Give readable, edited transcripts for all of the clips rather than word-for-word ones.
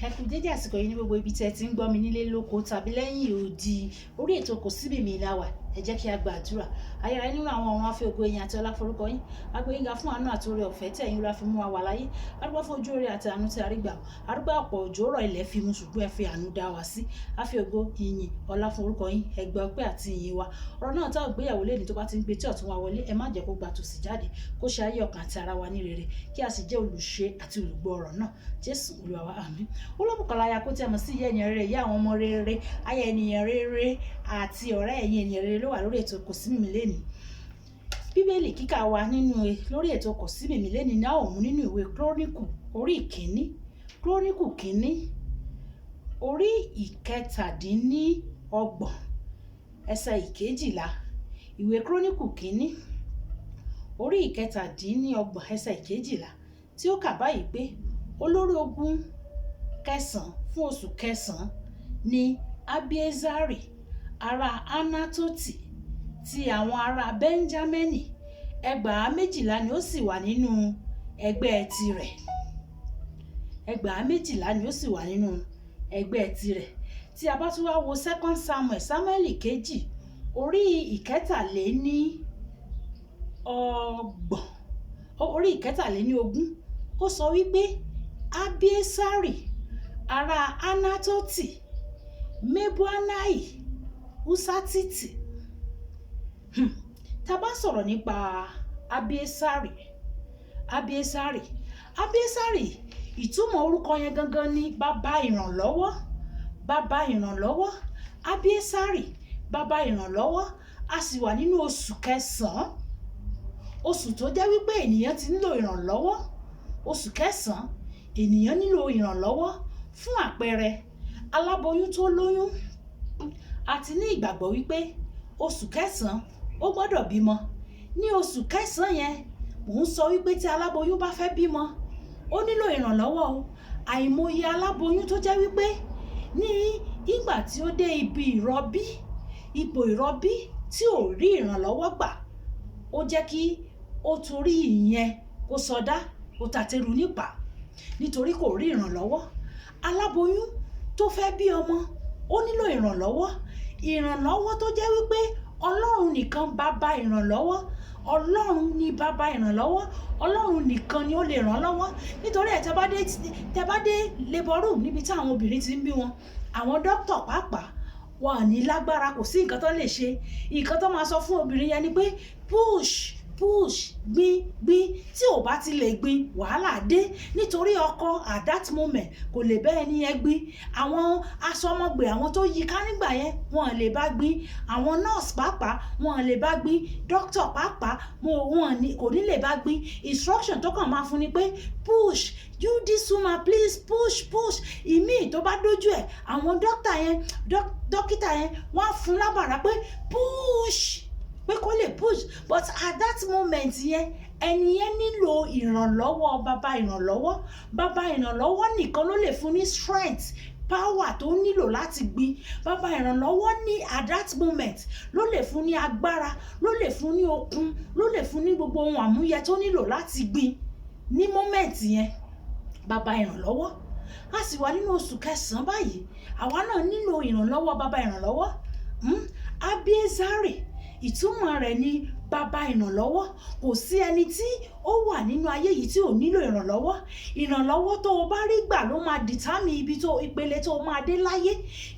Ẹ kú dédé àsìkò yìí ní gbogbo ibi tí ẹ ti ń gbọ́ mi nílé lóko tàbí lẹ́yìn odi. Orí ètò Kò Síbì Mi la wà. Ẹ jẹ́ kí a gba àdúrà. Ayérayé nínú àwọn ọ̀run, a fi ògo, ìyìn àti ọlá forúkọ yín. A gbé yín ga fún àánú àti oore ọ̀fẹ́ tí ẹ̀yin Olúwa fi mú wa wà láyé. A dúpẹ́ fún ojú rere àti àánú tí a rí gbà. A dúpẹ́, ọ̀pọ̀ òjò rọ̀, ilẹ̀ fi mu, ṣùgbọ́n ẹ fi àánú dá wa sí. A fi ògo, ìyìn, ọlá fún orúkọ yín. Ẹ gba ọpẹ́ àti ìyìn wa. Ọ̀rọ̀ náà tá ò gbéyàwó lẹ́ni tó bá ti ń gbé tí ọ̀tún wa wọlé, ẹ má jẹ́ kó gba tòsí jáde, kó ṣe ayé ọkàn àti ara wa ní rere, kí a sì jẹ́ olùṣe àti olùgbọ́ ọ̀rọ̀ náà. Jésù Olúwa wa, àmín. Olúbùkọ́lá aya kó tí a mọ̀ sí ìyá ènìyàn rere, ìyá àwọn ọmọ rere, aya ènìyàn rere àti ọ̀rẹ́ ẹ̀yin ènìyàn rere ló wà lórí ètò Kò Sí Mímí lẹ́nìí. Bíbélì kíkà wa nínú lórí ètò Kò Sí Mímí lẹ́nìí náà ò mú nínú ìwé Kíróníkù orí ìkíní, Kíróníkù kínní, orí 37, ẹsẹ̀ 12. Ìwé Kíróníkù kínní, orí 37, ẹsẹ̀ 12, tí ó kà báyìí pé, olórí ogun kẹsàn-án fún oṣù kẹsàn-án ní Abiezari ará Anatoti ti àwọn ará Benjamini, 12,000 ni ó sì wà nínú ẹgbẹ́ tirẹ̀. 12,000 ni ó sì wà nínú ẹgbẹ́ tirẹ̀. Tí a bá tún wá wo Second Samuel, Samuel kejì, orí 33, orí 23, ó sọ wípé Abiesari ará Anatoti, Mebuanai Husatiti. Tá a bá sọ̀rọ̀ nípa Abiesari, Abiesari, Abiesari, ìtumọ̀ orúkọ yẹn gangan ni bàbá ìrànlọ́wọ́, bàbá ìrànlọ́wọ́. Abiesari, bàbá ìrànlọ́wọ́. A sì wà nínú oṣù kẹsàn-án, oṣù tó jẹ́ wípé ènìyàn ti nílò ìrànlọ́wọ́. Oṣù kẹsàn-án, ènìyàn nílò ìrànlọ́wọ́. Fún àpẹẹrẹ, aláboyún tó lóyún, a ti ní ìgbàgbọ́ wípé oṣù kẹsàn-án ó gbọ́dọ̀ bímọ. Ní oṣù kẹsàn-án yẹn, mò ń sọ wípé tí aláboyún bá fẹ́ bímọ, ó nílò ìrànlọ́wọ́ o. Àìmọye aláboyún tó jẹ́ wípé ní ìgbà tí ó dé ibi ìrọbí, ipò ìrọbí, tí ò rí ìrànlọ́wọ́ gbà, ó jẹ́ kí ó torí ìyẹn kó sọdá, ó tàtẹrù nípa, nítorí kò rí ìrànlọ́wọ́. Aláboyún tó fẹ́ bí ọmọ, ó nílò ìrànlọ́wọ́, ìrànlọ́wọ́ tó jẹ́ wípé Ọlọ́run nìkan, bàbá ìrànlọ́wọ́. Ọlọ́run ní bàbá ìrànlọ́wọ́. Ọlọ́run nìkan ni ó lè ràn lọ́wọ́. Nítorí ẹ̀, tẹ́ bá dé labour room níbi tí àwọn obìnrin ti ń bí wọn, àwọn dókítà pàápàá wọn ò ní lágbára, kò sí nǹkan tó lè ṣe. Nǹkan tó máa sọ fún obìnrin yẹn ni pé push, push, gbin, gbin. Tí ò bá ti lè gbin, wàhálà dé, nítorí ọkọ at that moment kò lè bẹ́ ẹni yẹn gbin. Àwọn asọmọgbè, àwọn tó yí ká nígbà yẹn, wọn lè bá gbin. Àwọn nurse pàápàá, wọn lè bá gbin. Doctor pàápàá, wọn kò ní lè bá gbin. Instruction tó kàn máa fún ni pé push, you this woman, please push, push. Ìmíì tó bá dójú ẹ̀, àwọn doctor yẹn, dókítà yẹn, wọ́n á fún lábàrá pé push, pé kó lè push. But at that moment yẹn, ẹni yẹn nílò ìrànlọ́wọ́ bàbá ìrànlọ́wọ́. Bàbá ìrànlọ́wọ́ nìkan ló lè fún ní strength, power tó nílò láti gbin. Bàbá ìrànlọ́wọ́ ní at that moment ló lè fún ní agbára, ló lè fún ní okun, ló lè fún ní gbogbo ohun àmúyẹ tó nílò láti gbin ní moment yẹn. Bàbá ìrànlọ́wọ́. A sì wà nínú oṣù kẹsàn-án báyìí. Àwa náà nílò ìrànlọ́wọ́ bàbá ìrànlọ́wọ́. Abiezari, ìtumọ̀ rẹ̀ ni bàbá ìrànlọ́wọ́. Kò sí ẹni tí ó wà nínú ayé yìí tí ò nílò ìrànlọ́wọ́. Ìrànlọ́wọ́ tó o bá rí gbà ló máa determine ibi tó ìpele tó o máa dé láyé.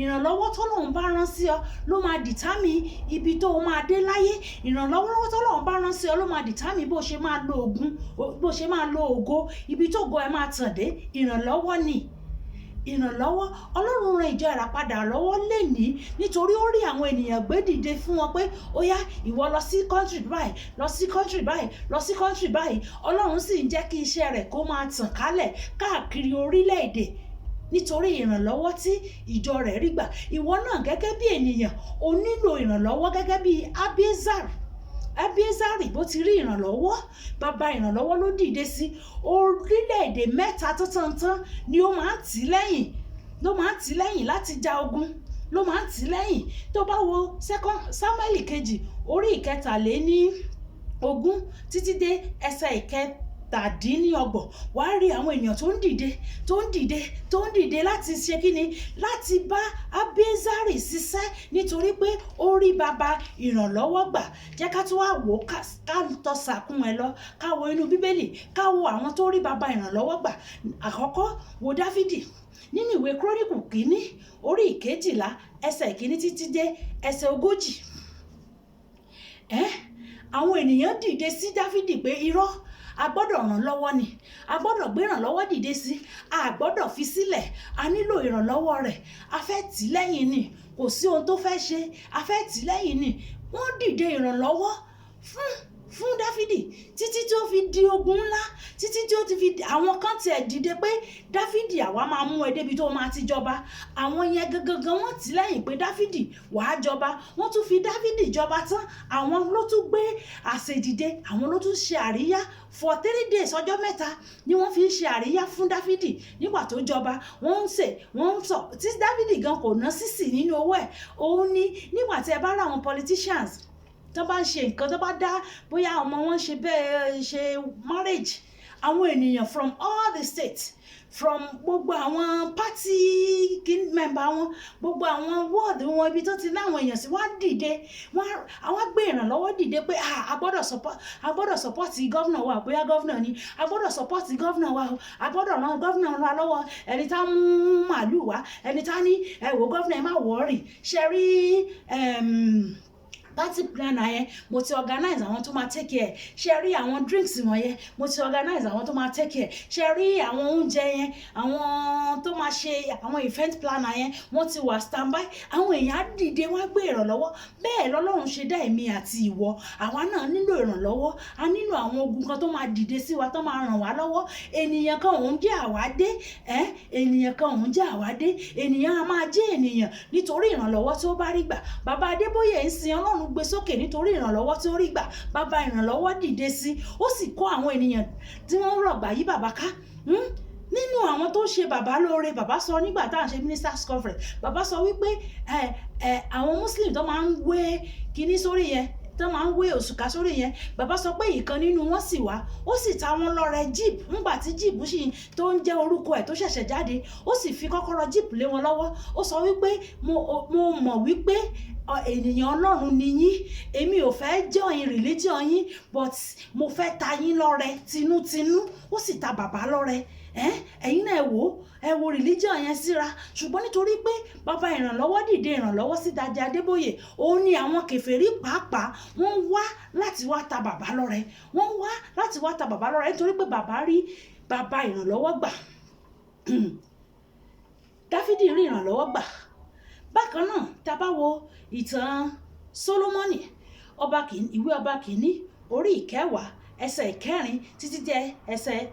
Ìrànlọ́wọ́ tọ́lọ́run bá rán sí ọ ló máa determine ibi tó o máa dé láyé. Ìrànlọ́wọ́ tọ́lọ́run bá rán sí ọ ló máa determine bó ṣe máa lo ògùn, bó ṣe máa lo ògo, ibi tó go ẹ máa tàn dé. Ìrànlọ́wọ́ ni ìrànlọ́wọ́. Ọlọ́run ran ìjọ Ìràpadà lọ́wọ́ lénìí, nítorí ó rí àwọn ènìyàn gbé dìde fún wọn pé ó yá, ìwọ lọ sí country báyìí, lọ sí country báyìí, lọ sí country báyìí. Ọlọ́run sì ń jẹ́ kí iṣẹ́ rẹ̀ kó máa tàn kálẹ̀ káàkiri orílẹ̀-èdè nítorí ìrànlọ́wọ́ tí ìjọ rẹ̀ rí gbà. Ìwọ náà, gẹ́gẹ́ bí ènìyàn, o nílò ìrànlọ́wọ́ gẹ́gẹ́ bí Abiezar, Abiezari bó ti rí ìrànlọ́wọ́. Bàbá ìrànlọ́wọ́ ló dìde sí. Orílẹ̀-èdè mẹ́ta tó tán ni ó máa ń tì lẹ́yìn, ló máa ń tì lẹ́yìn láti ja ogun, ló máa ń tì lẹ́yìn. Tó bá wo Second Samuel kejì, orí 23 títí dé ẹsẹ̀ 37, wàá rí àwọn èèyàn tó ń dìde, tó ń dìde, tó ń dìde láti ṣe kíni? Láti bá Abiesari ṣiṣẹ́, nítorí pé ó rí baba ìrànlọ́wọ́ gbà. Jẹ́ ká tún wá wò ó, ká tọ́ sàkún ẹ lọ, ká wo inú Bíbélì, ká wo àwọn tó rí baba ìrànlọ́wọ́ gbà. Àkọ́kọ́, wo Dáfídì nínú ìwé Kúrónìkù kìíní, orí 12, ẹsẹ̀ 1 títí dé ẹsẹ̀ 40. Àwọn ènìyàn dìde sí Dáfídì pé irọ́, a gbọ́dọ̀ ràn lọ́wọ́ ni, a gbọ́dọ̀ gbé ìrànlọ́wọ́ dìde sí, a gbọ́dọ̀ fi sílẹ̀, a nílò ìrànlọ́wọ́ rẹ̀, a fẹ́ tì lẹ́yìn ni, kò sí ohun tó fẹ́ ṣe, a fẹ́ tì lẹ́yìn ni. Wọ́n dìde ìrànlọ́wọ́ fún Dáfídì títí tí ó fi di ogun ńlá, títí tí ó ti fi àwọn kan tiẹ̀ dìde pé, "Dáfídì, àwa máa mú ẹ débi tó máa ti jọba." Àwọn yẹn gangan, wọ́n tì lẹ́yìn pé, "Dáfídì, wàá jọba." Wọ́n tún fi Dáfídì jọba tán, àwọn ló tún gbé àsè dìde, àwọn ló tún ṣe àríyá for 3 days. Ọjọ́ 3 ni wọ́n fi ń ṣe àríyá fún Dáfídì nígbà tó jọba. Wọ́n ń ṣe, wọ́n ń sọ tí Dáfídì gan kò ná sísì nínú owó ẹ̀. Òun ni nígbà tí ẹ bá rà àwọn politicians tó bá ń ṣe nǹkan, tó bá dá bóyá ọmọ wọn ṣe bẹ́ẹ̀, ṣe marriage, àwọn ènìyàn from all the states, from gbogbo àwọn party member wọn, gbogbo àwọn ward wọn, ibi tó ti láwọn èèyàn sí, wọ́n á dìde, wọ́n àwọn á gbé ìrànlọ́wọ́ dìde pé, "Ah, a gbọ́dọ̀ support governor wa." Bóyá governor ni, "A gbọ́dọ̀ support governor wa o, a gbọ́dọ̀ ran governor wa lọ́wọ́." Ẹni tá mú màálù wá, ẹni tá ní, "Ẹ wò, governor, ẹ má worry, ṣe rí party planner yẹn, mo ti organize àwọn tó máa take care. Ṣe rí àwọn drinks wọ̀nyẹn, mo ti organize àwọn tó máa take care. Ṣe rí àwọn oúnjẹ yẹn, àwọn tó máa ṣe àwọn event planner yẹn, wọ́n ti wà standby." Àwọn èèyàn á dìde, wọ́n á gbé ìrànlọ́wọ́. Bẹ́ẹ̀ lọ́lọ́run ṣe dá èmi àti ìwọ. Àwa náà nílò ìrànlọ́wọ́. A nílò àwọn ogun kan tó máa dìde sí wa, tó máa ràn wá lọ́wọ́. Ènìyàn kan òun jẹ́ àwádé ẹ́, ènìyàn kan òun jẹ́ àwádé. Ènìyàn á máa jẹ́ ènìyàn nítorí ìrànlọ́wọ́ tí ó bá rí gbà. Bàbá Adébóyè ń sin Ọlọ́run gbé sókè nítorí ìrànlọ́wọ́ tí ó rí gbà. Bàbá ìrànlọ́wọ́ dìde sí, ó sì kó àwọn ènìyàn tí wọ́n ń rọ̀gbà yí bàbá ká. Nínú àwọn tó ṣe bàbá lóore, bàbá sọ nígbà tá à ń ṣe ministers conference, bàbá sọ wípé ẹ ẹ àwọn Muslim tó máa ń wé kinní sórí yẹn, tó máa ń wé òṣùká sórí yẹn, bàbá sọ pé ìkan nínú wọn sì wá, ó sì ta wọn lọ́rẹ jeep ńgbà tí jeep sì tó ń jẹ́ orúkọ ẹ̀ tó ṣẹ̀ṣẹ̀ jáde. Ó sì fi kọ́kọ́rọ́ jeep lé wọn lọ́wọ́. Ó sọ wípé, Mo mọ̀ wípé ènìyàn Ọlọ́run ni yín. Èmi ò fẹ́ join religion yín, but mo fẹ́ ta yín lọ́rẹ tinútinú." Ó sì ta bàbá lọ́rẹ. Ẹ̀yin náà, ẹ wò ó, ẹ wo religion yẹn síra. Ṣùgbọ́n nítorí pé bàbá ìrànlọ́wọ́ dìde ìrànlọ́wọ́ sí Daddy Adébóyè, òun ni àwọn kèfèrí pàápàá wọ́n wá láti wá ta bàbá lọ́rẹ. Wọ́n wá láti wá ta bàbá lọ́rẹ nítorí pé bàbá rí bàbá ìrànlọ́wọ́ gbà. Dáfídì rí ìrànlọ́wọ́ gbà. Bákan náà, tá a bá wo ìtàn Sólómọ́nì ọba kìíní, ìwé Ọba Kìíní, orí 10, ẹsẹ̀ 4 títí dé ẹsẹ̀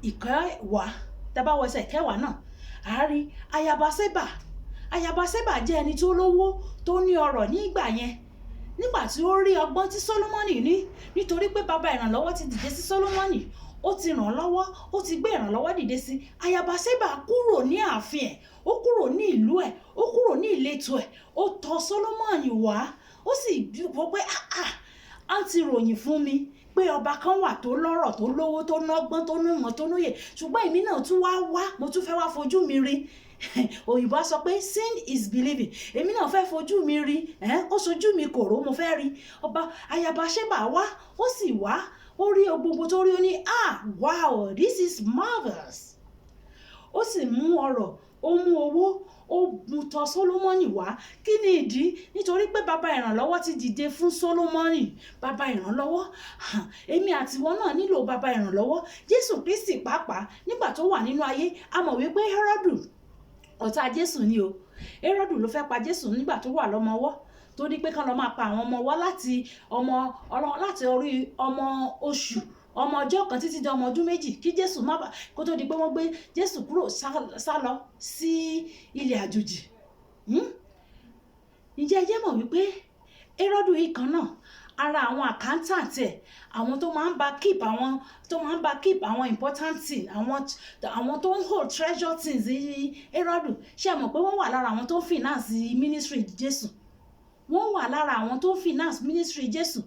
10, tá a bá wo ẹsẹ̀ 10 náà, a rí ayaba Sébà. Ayaba Sébà jẹ́ ẹni tó lówó, tó ní ọrọ̀ ní ìgbà yẹn. Nígbà tí ó rí ọgbọ́n tí Sólómọ́nì ní, nítorí pé bàbá ìrànlọ́wọ́ ti dìde sí Sólómọ́nì, ó ti ràn án lọ́wọ́, ó ti gbé ìrànlọ́wọ́ dìde sí ayaba Sébà, kúrò ní ààfin ẹ̀, ó kúrò ní ìlú ẹ̀, ó kúrò ní ìletò ẹ̀, ó tọ̀ Sólómọ́nì wá. Ó sì wò pé, "Ah ah, á ti ròyìn fún mi pé ọba kan wà tó lọ́rọ̀, tó lówó, tó nọ́gbọ́n, tó nímọ̀, tó nóye, ṣùgbọ́n èmi náà tún wá wá, mo tún fẹ́ wá fojú mi rí." Òyìnbó á sọ pé, "Seeing is believing." Èmi náà fẹ́ fojú mi rí, ó sojú mi kòró, mo fẹ́ rí ọba. Ayaba Ṣébà wá, ó sì wá, ó rí gbogbo tó rí, ó ní, "Ah, wow, this is marvelous." Ó sì mú ọrọ̀, ó mú owó, ó mú tọ̀ Sólómọ́nì wá. Kí ni ìdí? Nítorí pé bàbá ìrànlọ́wọ́ ti dìde fún Sólómọ́nì. Bàbá ìrànlọ́wọ́, èmi àtiwọ́ náà nílò bàbá ìrànlọ́wọ́. Jésù Kristi pàápàá, nígbà tó wà nínú ayé, a mọ̀ wípé Hẹ́rọ́dù, ọ̀tá Jésù ni o. Hẹ́rọ́dù ló fẹ́ pa Jésù nígbà tó wà lọ́mọwọ́, tó ní pé kán lọ máa pa àwọn ọmọ wa láti orí ọmọ oṣù, ọmọ ọjọ́ kan títí di ọmọ ọdún 2, kí Jésù má bà, kó tó di pé wọ́n gbé Jésù kúrò, sá lọ sí ilẹ̀ àjòjì. Ǹjẹ́ ẹ jẹ́ mọ̀ wípé Hẹ́rọ́dù yìí kan náà, ara àwọn accountant ẹ̀, àwọn tó máa ń bá keep àwọn important thing, àwọn tó ń hold treasure things Hẹ́rọ́dù, ṣé ẹ mọ̀ pé wọ́n wà lára àwọn tó ń finance ministry Jésù? Wọ́n wà lára àwọn tó ń finance ministry Jésù.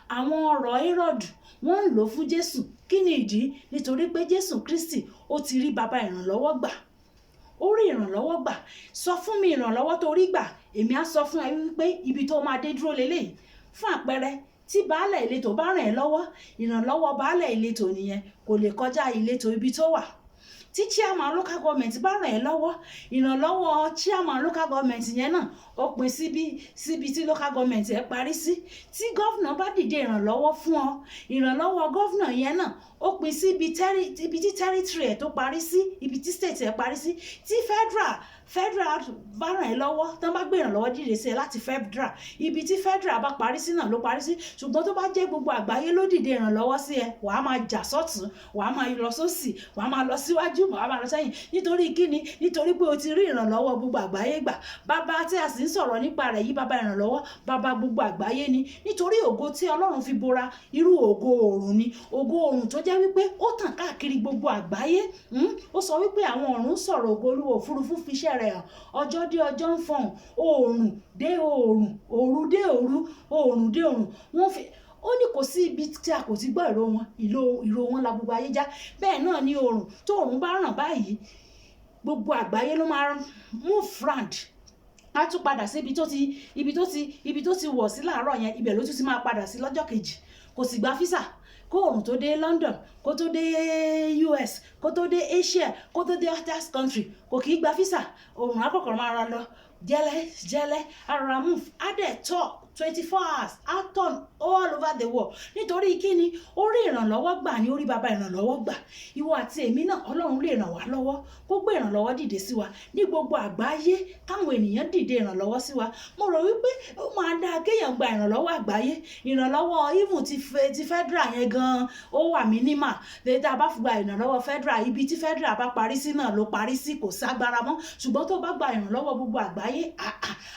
Àwọn ọ̀rọ̀ Hẹ́rọ́dù, wọ́n ń lò fún Jésù. Kí ni ìdí? Nítorí pé Jésù Kristi, ó ti rí bàbá ìrànlọ́wọ́ gbà, ó rí ìrànlọ́wọ́ gbà. Sọ fún mi ìrànlọ́wọ́ tó rí gbà, èmi á sọ fún ẹ wípé ibi tó máa dé dúró leléyìí. Fún àpẹẹrẹ, tí baálẹ̀ ìletò bá ràn ẹ́ lọ́wọ́, ìrànlọ́wọ́ baálẹ̀ ìletò nìyẹn, kò lè kọjá ìletò ibi tó wà. Tí chairman local government bá ràn ẹ́ lọ́wọ́, ìrànlọ́wọ́ chairman local government yẹn náà, ó pín síbi tí local government ẹ parí sí. Tí governor bá dìde ìrànlọ́wọ́ fún ọ, ìrànlọ́wọ́ governor yẹn náà, ó pín sí ibi tí territory ẹ̀ tó parí sí, ibi tí state ẹ̀ parí sí. Tí federal bá ràn ẹ́ lọ́wọ́, tán bá gbé ìrànlọ́wọ́ dìde sí ẹ láti federal, ibi tí federal bá parí sí náà ló parí sí. Ṣùgbọ́n tó bá jẹ́ gbogbo àgbáyé ló dìde ìrànlọ́wọ́ sí ẹ, wàá máa jà sọ́tún, wàá máa lọ sósì, wàá máa lọ síwájú, wàá máa lọ sẹ́yìn. Nítorí kíni? Nítorí pé o ti rí ìrànlọ́wọ́ gbogbo àgbáyé gbà. Bàbá tí a sì ń sọ̀rọ̀ nípa rẹ̀ yìí, bàbá ìrànlọ́wọ́, bàbá gbogbo àgbáyé ni. Nítorí ògo tí Ọlọ́run fi bora, irú ògo oòrùn ni, ògo oòrùn tó jẹ́ wípé ó tàn káàkiri gbogbo àgbáyé. Ó sọ wípé àwọn ọ̀run sọ̀rọ̀ ògo Olúwa, òfurufú fi iṣẹ́ rẹ̀ hàn. Ọjọ́ dé ọjọ́ ń fọhùn, oòrùn dé oòrùn, òru dé òru, oòrùn dé oòrùn, wọ́n fi. Ó ní kò sí ibi tí a kò ti gbọ́ ìró wọn, ìró wọn la gbogbo ayé já. Bẹ́ẹ̀ náà ni oòrùn. Tó oòrùn bá ràn báyìí, gbogbo àgbáyé ló máa move round. Á tún padà sí ibi tó ti wọ̀ sí láàárọ̀ yẹn, ibẹ̀ ló tún ti máa padà sí lọ́jọ́ kejì. Kò sì gba visa kó oòrùn tó dé London, kó tó dé US, kó tó dé Asia, kó tó dé other country. Kò kì í gba visa. Oòrùn á kọ̀kọ̀ máa ra lọ jẹ́lẹ́ jẹ́lẹ́, ara move, á dẹ̀ tọ̀ 24 hours, á turn all over the world. Nítorí kíni? Ó rí ìrànlọ́wọ́ gbà ní, ó rí bàbá ìrànlọ́wọ́ gbà. Ìwọ àti èmi náà, Ọlọ́run lè ràn wá lọ́wọ́, kó gbé ìrànlọ́wọ́ dìde sí wa ní gbogbo àgbáyé, káwọn ènìyàn dìde ìrànlọ́wọ́ sí wa. Mo rò wípé ó máa dáa kéèyàn gba ìrànlọ́wọ́ àgbáyé. Ìrànlọ́wọ́ even ti federal yẹn gan, ó wà minimal. Lè tá a bá gba ìrànlọ́wọ́ federal, ibi tí federal bá parí sí náà ló parí sí, kò ságbára mọ́. Ṣùgbọ́n tó bá gba ìrànlọ́wọ́ gbogbo àgbáyé,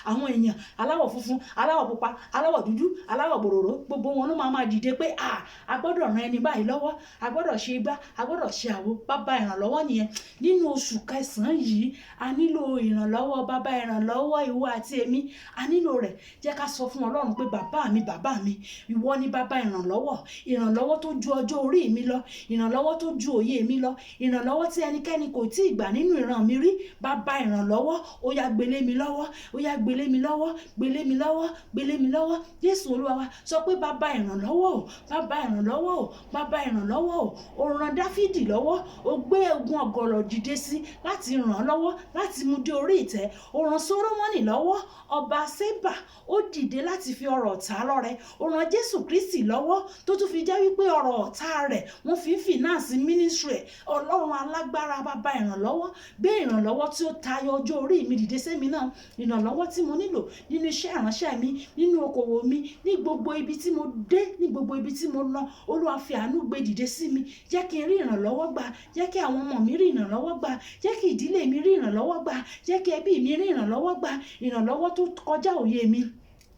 àwọn èèyàn aláwọ̀ funfun, aláwọ̀ pupa, aláwọ̀ dúdú, aláwọ̀ bòròró, gbogbo wọn ló máa máa dìde pé a gbọ́dọ̀ ran ẹni báyìí lọ́wọ́, a gbọ́dọ̀ ṣe igbá, a gbọ́dọ̀ ṣe àwo. Bàbá ìrànlọ́wọ́ nìyẹn. Nínú oṣù kẹsàn-án yìí, a nílò ìrànlọ́wọ́ bàbá ìrànlọ́wọ́. Ìwọ àti èmi, a nílò rẹ̀. Jẹ́ ká sọ fún Ọlọ́run pé, "Bàbá mi, bàbá mi, ìwọ ni bàbá ìrànlọ́wọ́. Ìrànlọ́wọ́ tó ju ọjọ́ orí mi lọ, ìrànlọ́wọ́ tó ju òye mi lọ, ìrànlọ́wọ́ tí ẹnikẹ́ni kò tí ì gbà nínú ìran mi rí, bàbá ìrànlọ́wọ́, ó yá, gbélé mi lọ́wọ́, ó yá, gbélé mi lọ́wọ́, gbélé mi lọ́wọ́, gbélé mi lọ́wọ́." Jésù Olúwa wa. Sọ pé, "Bàbá ìrànlọ́wọ́ o, bàbá ìrànlọ́wọ́ o, bàbá ìrànlọ́wọ́ o." Ó ràn Dáfídì lọ́wọ́, ó gbé ogun ọ̀gọ̀rọ̀ dìde sí láti ràn án lọ́wọ́ láti mú dé orí ìtẹ́. Ó ràn Sólómọ́nì lọ́wọ́, ọba Sébà, ó dìde láti fi ọrọ̀ ta lọ́rẹ. Ó ràn Jésù Kristi lọ́wọ́, tó tún fi jẹ́ wípé ọrọ̀ ọ̀tá rẹ̀, wọ́n fi ń finance ministry ẹ̀. Ọlọ́run alágbára, bàbá ìrànlọ́wọ́, gbé ìrànlọ́wọ́ tí ó tayọ ọjọ́ orí mi dìde sẹ́mi náà. Ìrànlọ́wọ́ tí mo nílò nínú iṣẹ́ ìránṣẹ́ mi, nínú okòwò mi, ní gbogbo ibi tí mo dé, ní gbogbo ibi tí mo lọ, Olúwa, fi àánú gbé dìde sí mi. Jẹ́ kí n rí ìrànlọ́wọ́ gbà, jẹ́ kí àwọn ọmọ mi rí ìrànlọ́wọ́ gbà, jẹ́ kí ìdílé mi rí ìrànlọ́wọ́ gbà, jẹ́ kí ẹbí mi rí ìrànlọ́wọ́ gbà. Ìrànlọ́wọ́ tó kọjá òye mi,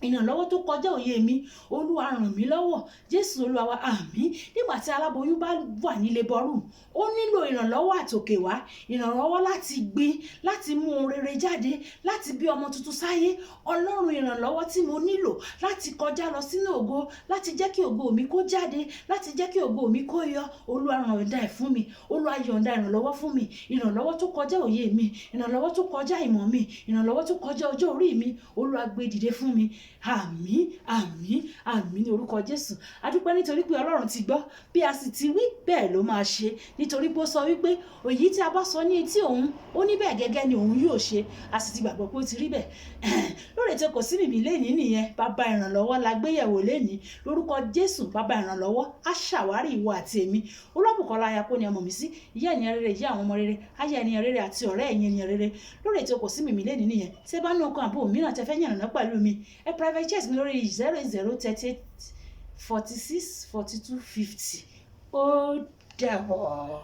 ìrànlọ́wọ́ tó kọjá òye mi, Olúwa, ràn mí lọ́wọ́. Jésù Olúwa wa, àmín. Nígbà tí aláboyún bá wà ní labour room, ó nílò ìrànlọ́wọ́ àtòkè wá, ìrànlọ́wọ́ láti gbin, láti mú ohun rere jáde, láti bí ọmọ tuntun sáyé. Ọlọ́run, ìrànlọ́wọ́ tí mo nílò láti kọjá lọ sínú ògo, láti jẹ́ kí ògo mi kó jáde, láti jẹ́ kí ògo mi kó yọ, Olúwa, yọ̀ǹda ẹ̀ fún mi. Olúwa, yọ̀ǹda ìrànlọ́wọ́ fún mi, ìrànlọ́wọ́ tó kọjá òye mi, ìrànlọ́wọ́ tó kọjá ìmọ̀ mi, ìrànlọ́wọ́ tó kọjá ọjọ́ orí mi. Olúwa, gbé dìde fún mi. Àmín, àmín, àmín ní orúkọ Jésù. A dúpẹ́ nítorí pé Ọlọ́run ti gbọ́. Bí a sì ti wí, bẹ́ẹ̀ ló máa ṣe, nítorí pé ó sọ wípé òyí tí a bá sọ ní etí òun, ó ní bẹ́ẹ̀ gẹ́gẹ́ ni òun yóò ṣe. A sì ti gbàgbọ́ pé ó ti rí bẹ́ẹ̀. Lórí ètò Kò sí Mìmì lénìí nìyẹn. Bàbá ìrànlọ́wọ́ la gbéyẹ̀wò lénìí. Lórúkọ Jésù, bàbá ìrànlọ́wọ́ á ṣàwárí ìwọ àti èmi. Olúwabùkọ́lá Ayako ni ọmọ mi sí, ìyá ènìyàn rere, ìyá àwọn ọmọ rere, aya ènìyàn rere àti ọ̀rẹ́ ẹ̀yin ènìyàn rere. Lórí ètò Kò sí Mìmì lénìí nìyẹn. Tí ẹ bá ní ọkàn àbò mìíràn tẹ fẹ́ yànnàná pẹ̀lú mi, ẹ private chat mi lórí 08038464250. Ó dàbọ̀.